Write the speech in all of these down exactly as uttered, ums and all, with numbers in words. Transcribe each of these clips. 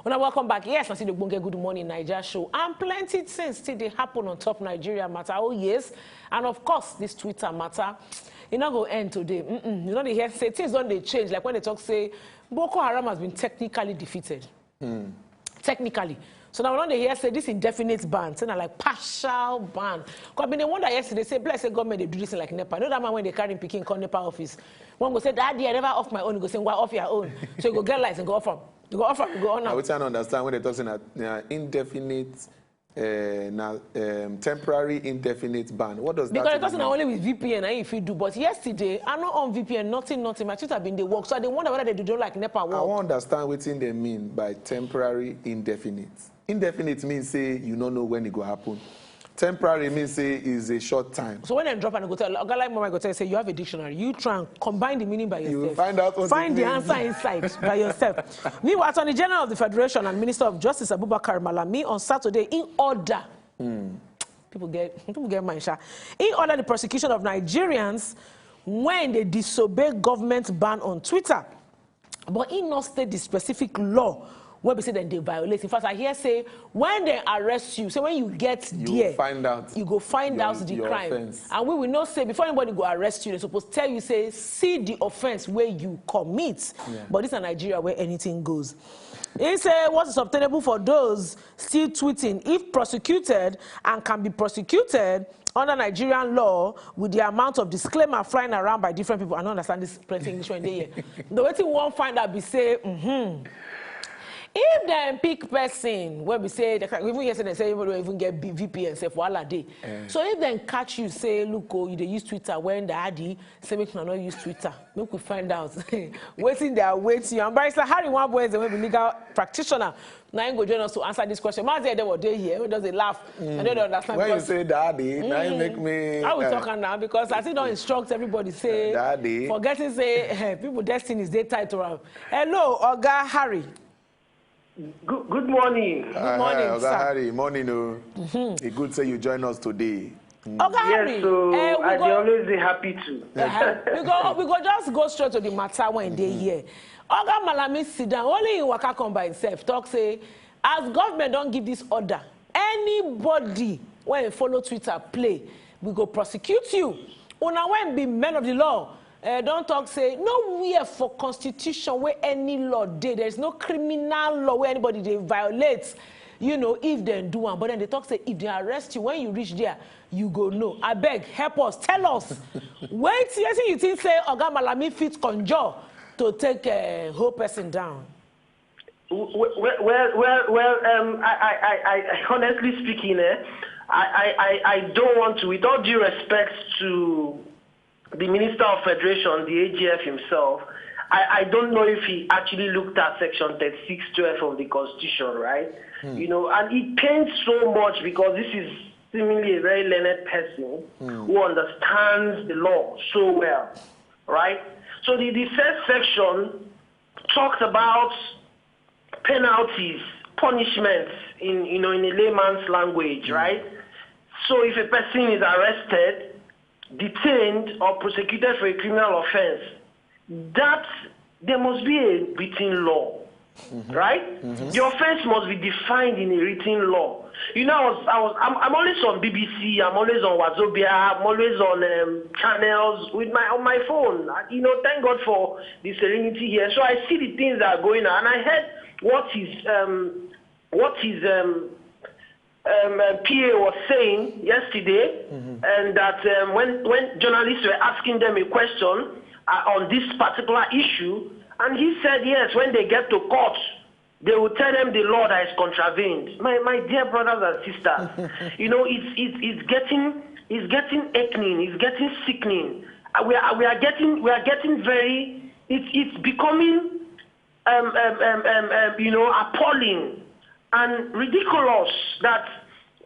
Una welcome back. Yes, I see the Bunge Good Morning Naija show. And plenty things still dey happen on top Nigeria matter. Oh yes. And of course, this Twitter matter. E no go end today. Mm-mm. You know, they hear say things don dey change. Like when they talk say Boko Haram has been technically defeated. Technically. So now we don dey hear say this indefinite ban, say na like partial ban. 'Cause I been dey wonder yesterday, say, bless say government dey do this thing like NEPA. You know that man when they carry him pikin come NEPA office. One go say, "Daddy, I never off my own." He go say, "Why off your own?" So you go get lights and go off am. You go off am, you go on Now, am. Wetin I no understand when they talk say na, na indefinite, uh, na um, temporary indefinite ban. What does Because that the person even na mean? Only with V P N, na if you do. But yesterday, I no on V P N, nothing, nothing. My Twitter been dey work. So I dey wonder whether they do like NEPA I work. Wan understand wetin dem mean by temporary indefinite. Indefinite mean say you no know when e go happen. Temporary mean say is a short time. So when I drop and I go tell, Oga like Mama go tell you, say you have a dictionary. You try and combine the meaning by yourself. You will find out what Find it the means. Answer inside by yourself. Meanwhile, Attorney General of the Federation and Minister of Justice Abubakar Malami on Saturday in order. People get people get mind sha. In order the prosecution of Nigerians when they disobey government ban on Twitter. But he not state the specific law where we say then they violate. In fact, I hear say when they arrest you, say when you get You there, find out you go find your- out the your crime. Offense. And we will not say before anybody go arrest you, they supposed tell you say see the offense where you commit. Yeah. But this is Nigeria where anything goes. He said what is obtainable for those still tweeting if prosecuted and can be prosecuted under Nigerian law with the amount of disclaimer flying around by different people. I don't understand this plenty English when they here. The way thing won't find out be say, mm-hmm. If dem pick person wey be say they can even hear say they say even don't even get B- V P N sef wahala dey. So if dem catch you say look oh you dey use Twitter when the Adi say make una no use Twitter make we find out wetin dey await you and Barrister Harry Nwabueze wey be legal practitioner na him go join us to answer this question. Mazi Edewo dey here wey just dey laugh I no dey understand When you because say daddy, now you make me. I will uh, talk am now because I still don instruct everybody say Daddy. Forgetting say eh, people destinies dey tied to am. Hello, Oga Harry. Good, good morning. uh, morning, Oga sir. Harry, morning o. E good say you join us today. Oga Harry, Yes, so eh, we I go, dey always dey happy to. uh, we go we go just go straight to the matter when dey here. Oga Malami sit down, only him waka come by himself, talk say as government don give this order, anybody wey follow Twitter play, we go prosecute you. Una wey be men of the law, uh, don talk say nowhere for constitution where any law dey, there is no criminal law where anybody dey violate. You know, if dem do am, but then they talk say if they arrest you when you reach there, you go know. Abeg, help us, tell us. Wetin wetin you think say Oga Malami fit conjure to take uh, whole person down? Well, well, well, well um, I, I, I, I, honestly speaking, eh, I, I, I, I don't want to, with all due respect to the Minister of Federation, the A G F himself, I, I don't know if he actually looked at Section thirty-six twelve of the Constitution, right? You know, and it pains so much because this is seemingly a very learned person who understands the law so well, right? So the, the first section talks about penalties, punishments in, you know, in a layman's language, right? So if a person is arrested, detained, or prosecuted for a criminal offense, that there must be a written law, right? The offense must be defined in a written law. You know, I was, I was, I'm, I'm always on B B C, I'm always on Wazobia, I'm always on um, channels with my on my phone. You know, thank God for the serenity here. So I see the things that are going on, and I heard what is um, what is um, um, uh, P A was saying yesterday, and that um, when when journalists were asking them a question uh, on this particular issue, and he said yes, when they get to court, they will tell them the law that is contravened. My my dear brothers and sisters, you know it's it's it's getting it's getting aching, it's getting sickening. Uh, We are we are getting we are getting very it's it's becoming um, um, um, um, um, you know, appalling and ridiculous that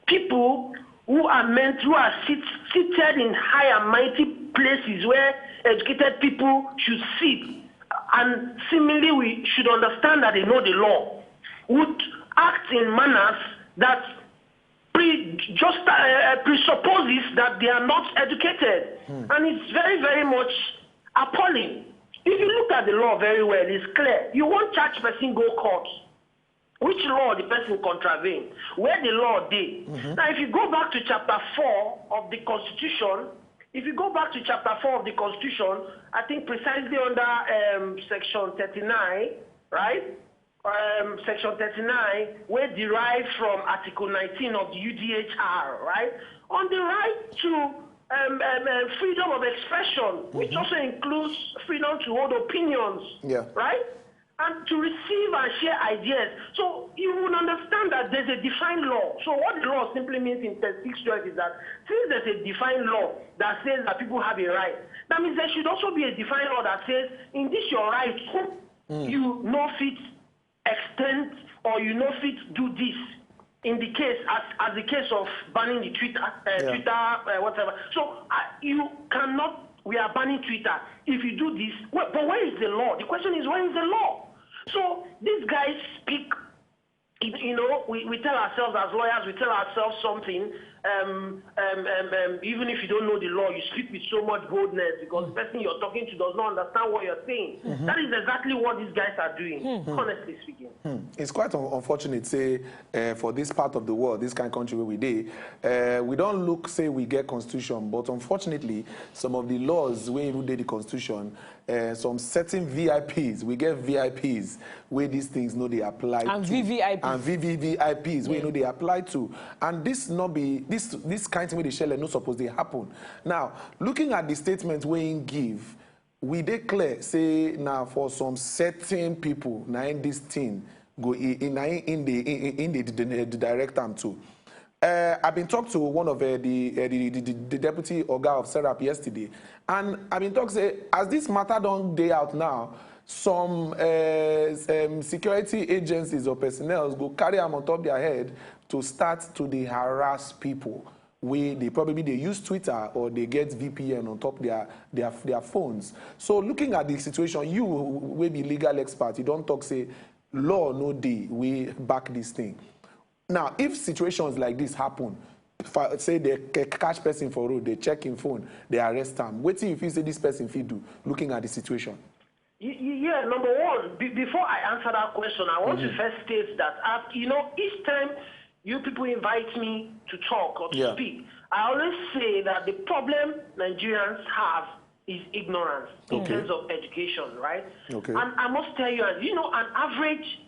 people who are meant, who are sit, seated in high and mighty places where educated people should sit, and seemingly we should understand that they know the law, would act in manners that pre, just uh, presupposes that they are not educated, and it's very, very much appalling. If you look at the law very well, it's clear. You won't charge person go court. Which law the person contravene? Where the law dey? Now, if you go back to chapter four of the Constitution, if you go back to chapter four of the Constitution, I think precisely under um, section thirty-nine, right? Um, section thirty-nine, wey derive from Article nineteen of the U D H R, right? On the right to um, um, um, freedom of expression, which also includes freedom to hold opinions, Yeah. right? And to receive and share ideas. So you will understand that there's a defined law. So what the law simply means in thirty-six twelve is that since there's a defined law that says that people have a right, that means there should also be a defined law that says in this your right, you no fit extend or you no fit do this in the case as, as the case of banning the Twitter, uh, Yeah. Twitter, uh, whatever. So uh, you cannot. We are banning Twitter. If you do this, well, but where is the law? The question is, where is the law? So these guys speak. You you know, we, we tell ourselves as lawyers, we tell ourselves something. Um, um, um, um, even if you don't know the law, you speak with so much boldness because the person you're talking to does not understand what you're saying. That is exactly what these guys are doing, honestly speaking. It's quite un- unfortunate, say, uh, for this part of the world, this kind of country where we dey, uh, we don't look, say we get constitution, but unfortunately, some of the laws wey even dey the constitution, uh, some certain V I Ps, we get V I Ps where these things no dey apply And to. V V I Ps. And V V V I Ps wey no dey apply to. And this no be, this, this kind thing wey dey shele no suppose dey happen. Now, looking at the statement wey im give, we dey clear say na for some certain people na im this thing go i- i- na im im dey im- im dey di- di- direct am to. Uh, I been talk to one of uh, the, uh, the, the, the the deputy oga of serap yesterday, and I been talk say as this matter don dey out now, some uh, um, security agencies or personnel go carry am on top their head to start to dey harass people wey dey probably dey use Twitter or dey get V P N on top their their their phones. So looking at the situation, you wey be legal expert, you don talk say law no dey wey back this thing. Now, if situations like this happen, fa- say they ca- catch person for road, they check him phone, they arrest am, wetin you feel say this person fit do looking at the situation? Y- y- Yeah, number one, be- before I answer that question, I want to first state that, I've, you know, each time you people invite me to talk or to Yeah. speak, I always say that the problem Nigerians have is ignorance in Okay. terms of education, right? Okay. And I must tell you, as you know, an average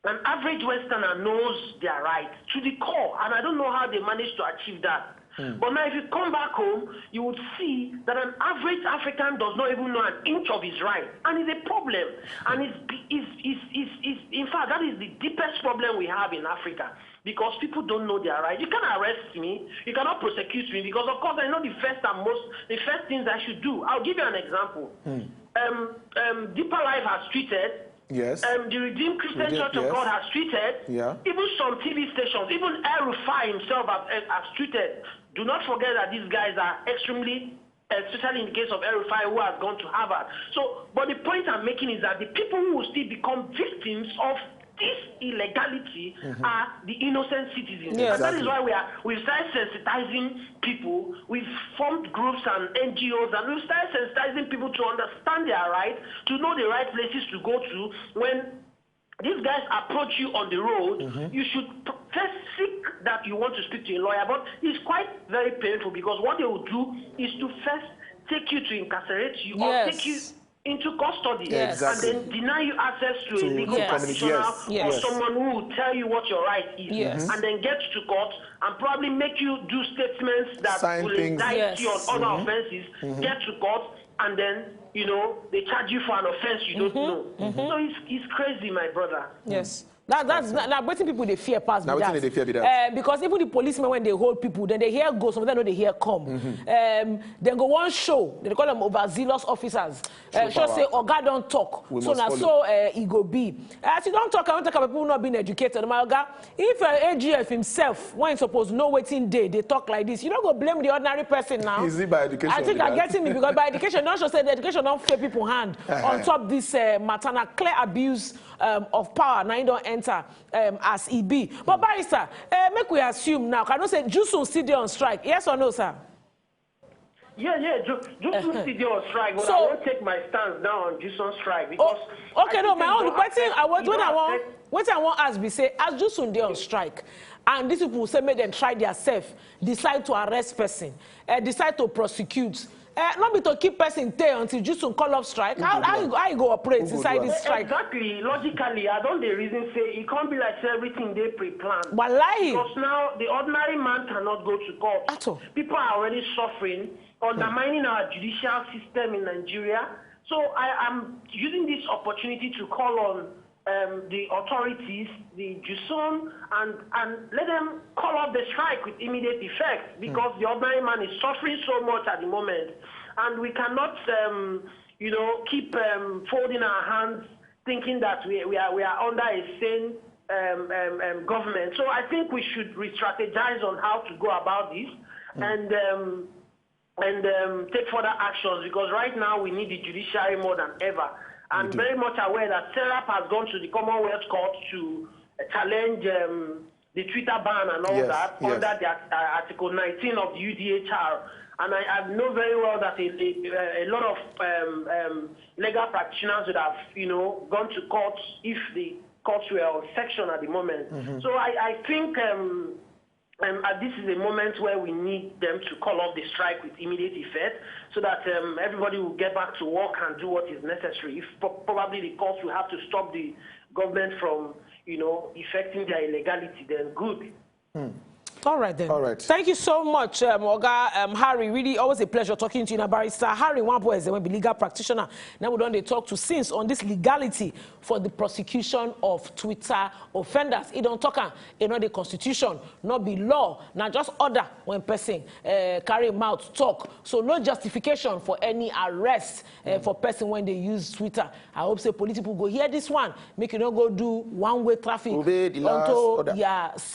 an average Westerner knows their rights to the core, and I don't know how they manage to achieve that. But now, if you come back home, you would see that an average African does not even know an inch of his rights, and it's a problem. And it's, it's, it's, it's, it's, in fact, that is the deepest problem we have in Africa, because people don't know their rights. You can't arrest me, you cannot prosecute me, because of course I know the first and most, the first things I should do. I'll give you an example. Um, um, Deeper Life has tweeted. Yes. Um, the Redeemed Christian Redeemed, Church of yes. God has tweeted. Yeah. Even some T V stations, even El Rufai himself has, has tweeted. Do not forget that these guys are extremely, especially in the case of El Rufai, who has gone to Harvard. So, but the point I'm making is that the people who will still become victims of this illegality are the innocent citizens. Yes. And that is Exactly. why we are, we've started sensitizing people. We've formed groups and N G Os, and we've started sensitizing people to understand their rights, to know the right places to go to. When these guys approach you on the road, you should p- first seek that you want to speak to a lawyer. But it's quite very painful, because what they will do is to first take you to incarcerate you or Yes. take you into custody Yes. Exactly. and then deny you access to, To- a legal to Yes. community, practitioner yes, or yes. someone who will tell you what your right is, Yes. and then get to court and probably make you do statements that Sign will things. indict Yes. you on other offenses. Get to court, and then, you know, they charge you for an offense you don't know. So it's, it's crazy, my brother. Yes. That, that's na, na wetin people dey fear pass Na be wetin that. They dey fear be that. Eh, because even the policemen, when they hold people, then they hear go, some of them no dey hear come. Um, then go one show, they call them overzealous officers. Uh, Show show power. Say oga don talk, We so must na follow. So uh, e go be. As you don talk, I don talk about people not being educated. My oga, if uh, A G F himself, when he suppose know wetin dey, they talk like this, you no go blame the ordinary person now. Is it by education I think be I that? Get him because by education, don show say the education don fail people hand on top this uh, matter. Na clear abuse um, of power na im don enter um, as e be. But barrister, uh, make we assume now, I know say Jusun still dey on strike. Yes or no, sir? Yeah, yeah, Ju- Jusun still dey on strike, but So- I won't take my stance now on Jusun strike because Oh, okay, I no, think my e own. don Wetin affect- I want, e wetin don I want, affect- wetin I want ask be say, as Jusun dey on strike, and these people say make dem try their self, decide to arrest person, uh, decide to prosecute. Uh, not be to keep person there until Jusun call off strike. How, how, you, how you go operate Who go inside do this am? strike? Exactly. Logically, I don dey reason say e come be like say everything dey pre-planned. Wallahi. Because now the ordinary man cannot go to court. At all. People are already suffering, undermining our judicial system in Nigeria. So I am using this opportunity to call on um, the authorities, the Jusun, and, and let them call off the strike with immediate effect because the ordinary man is suffering so much at the moment. And we cannot, um, you know, keep um, folding our hands thinking that we, we, are, we are under a sane um, um, um, government. So I think we should re-strategize on how to go about this. And um, and um, take further actions because right now we need the judiciary more than ever. I'm very much aware that Serap has gone to the Commonwealth Court to uh, challenge um, the Twitter ban and all Yes, that yes. under the art- uh, Article nineteen of the U D H R. And I, I know very well that a, a, a lot of um, um, legal practitioners would have, you know, gone to court if the courts were on section at the moment. So I, I think um, um, uh, this is a moment where we need them to call off the strike with immediate effect so that um, everybody will get back to work and do what is necessary. If pro- probably the courts will have to stop the government from, you know, effecting their illegality, then good. All right then. All right. Thank you so much, um, Oga um, Harry. Really, always a pleasure talking to you. Now, Barrister Harry Wampo is a legal practitioner. Now we don dey talk to since on this legality for the prosecution of Twitter offenders. E don talk am, e no dey constitution, no be law. Na just order when person uh, carry mouth talk. So no justification for any arrest uh, for person when they use Twitter. I hope say police people go hear this one. Make you no go do one-way traffic Obey the last unto order. Their